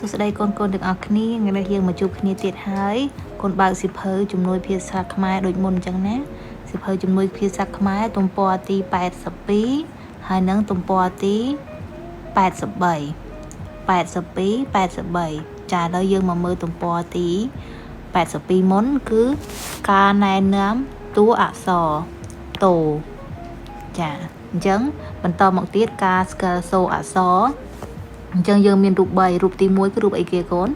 សួស្តីកូនកូនទាំងអស់គ្នាថ្ងៃនេះយើងមកជួបគ្នាទៀតហើយកូនបើកសៀវភៅជំនួយភាសាខ្មែរដូចមុនអញ្ចឹងណាសៀវភៅជំនួយភាសាខ្មែរទំព័រទី82ហើយនិងទំព័រទី83 82 83ចាឥឡូវយើងមកមើលទំព័រទី82មុនគឺការណែនាំតួអក្សរតូចាអញ្ចឹងបន្តមកទៀតការស្គាល់សូរអក្សរអញ្ចឹងយើងមានរូប3រូបទី1គឺរូបអីគេកូន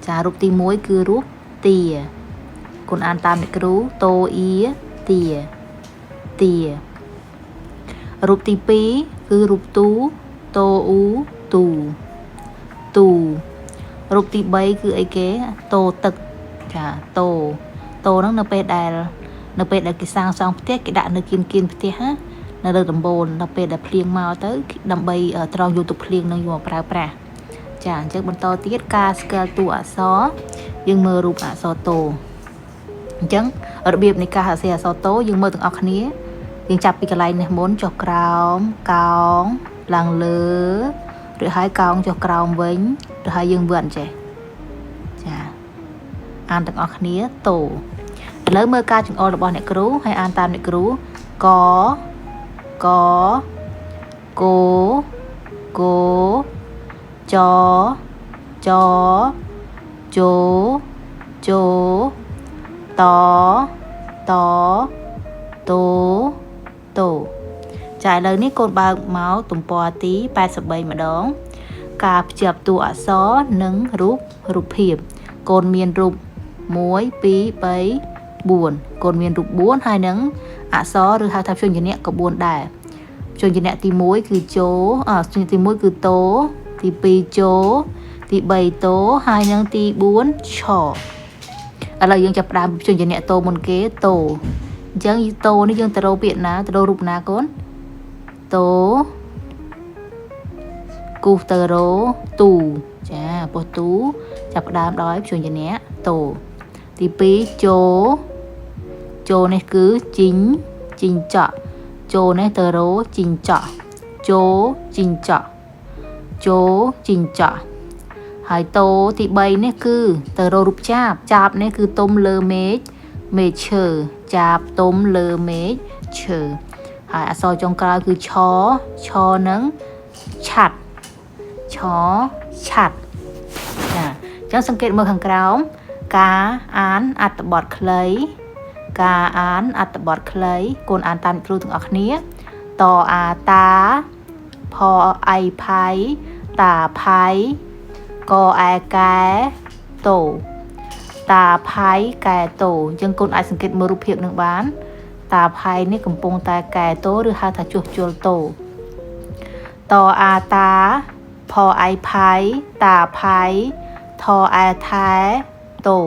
ចារូបទី1គឺរូបទាកូនអានតាមអ្នកគ្រូតូអ៊ីទាទារូបទី2គឺរូបទូតូអ៊ូទូទូរូបទី3គឺអីគេតូទឹកចាតូតូហ្នឹងនៅពេលដែលគេសាងសង់ផ្ទះគេដាក់នៅគៀនគៀនផ្ទះណានៅលើដំបូលដល់ពេលដែលភ្លៀងមកទៅដើម្បីត្រង់យកទឹកភ្លៀងនឹងយកមកប្រើប្រាស់ចាអញ្ចឹងបន្តទៀតការស្គាល់តួអក្សរយើងមើលរូបអក្សរតូអញ្ចឹងរបៀបនៃការសរសេរអក្សរតូយើងមើលទាំងអស់គ្នាយើងចាប់ពីកន្លែងនេះមុនចុះក្រោមកោងឡើងលើឬហើយកោងចុះក្រោមវិញឬហើយយើងវត្តចេះចាអានទាំងអស់គ្នាតូឥឡូវមើលការចង្អុលរបស់អ្នកគ្រូហើយអានតាមអ្នកគ្រូកកគោគោចចជោជោតតតូតូចាឥឡូវនេះកូនបើកមកទំព័រទី83ម្ដងការភ្ជាប់តួអក្សរនិងរូបរូបភាពកូនមានរូប1 2 3 4កូនមានរូប4ហើយនឹងអក្សរឬហៅថាព្យញ្ជនៈក៏4ដែរព្យញ្ជនៈទី1គឺជោព្យញ្ជនៈទី1គឺតូទី2ជោទី3តូហើយនឹងទី4ឆឥឡូវយើងចាប់ផ្ដើមព្យញ្ជនៈតូមុនគេតូអញ្ចឹងតូនេះយើងទៅរកពាក្យណាទៅរករូបណាកូនតូគូសទៅរោទូចាពោះទូចាប់ផ្ដើមដោយព្យញ្ជនៈតូទី2ជោជោនេះគឺជីងជីងចក់ជោនេះទៅរោជីងចក់ជោជីងចក់ជោជីងចក់ហើយតូទី3នេះគឺទៅរករូបចាបចាបនេះគឺទុំលើមេឃមេឃឈើចាបទុំលើមេឃឈើហើយអក្សរចុងក្រោយគឺឆឆនឹងឆាត់ឆឆាត់ចាអញ្ចឹងសង្កេតមើលខាងក្រោមការអានអត្ថបទខ្លីការអានអត្ថបទខ្លីកូនអានតាមគ្រូទាំងអស់គ្នាតអាតាផអៃផៃតាផៃកអែកែតូតាផៃកែតូអញ្ចឹងកូនអាចសង្កេតមើលរូបភាពនឹងបានតាផៃនេះកំពុងតែកែតូឬហៅថាជួសជុលតូតអាតាផអៃផៃតាផៃថអែថែតូ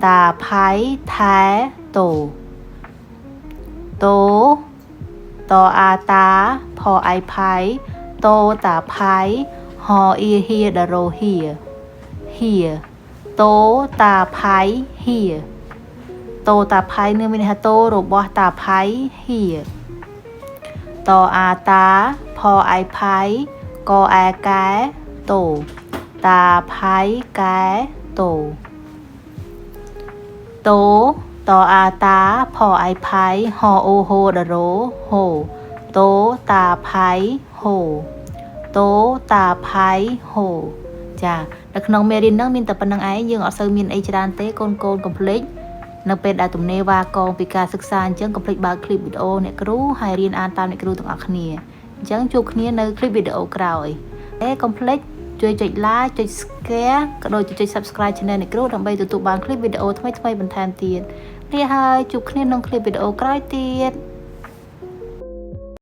តាផៃថែតូតូតអាតាផអៃផៃតូតាផៃហអ៊ីហៀដរោហៀហៀតូតាផៃហៀតូតាផៃនឹងមានន័យថាតូរបស់តាផៃហៀតអាតាផអៃផៃកអែកែតូតាផៃកែតូតូតអាតាផអៃផៃហអូហូដរោហូតូតាផៃហូតូតាផៃហូចានៅក្នុងមេរៀនហ្នឹងមានតែប៉ុណ្្នឹងឯងយើងអត់សូវមានអីច្រើនទេកូនកូនកុំភ្លេចនៅពេលដែលទំនេរវ៉ាកងពីការសិក្សាអញ្ចឹងកុំភ្លេចបើកឃ្លីបវីដេអូអ្នកគ្រូហើយរៀនអានតាមអ្នកគ្រូទាំងអស់គ្នាអញ្ចឹងជួបគ្នានៅឃ្លីបវីដេអូក្រោយអេកុំភ្លេចជួយចុច like ចុច share ក៏ដូចជាចុច subscribe channel អ្នកគ្រូដើម្បីទទួលបានឃ្លីបវីដេអូថ្មីៗបន្ថែមទៀតនេះហើយជួបគ្នាក្នុងឃ្លីបវីដេអូក្រោយទៀត។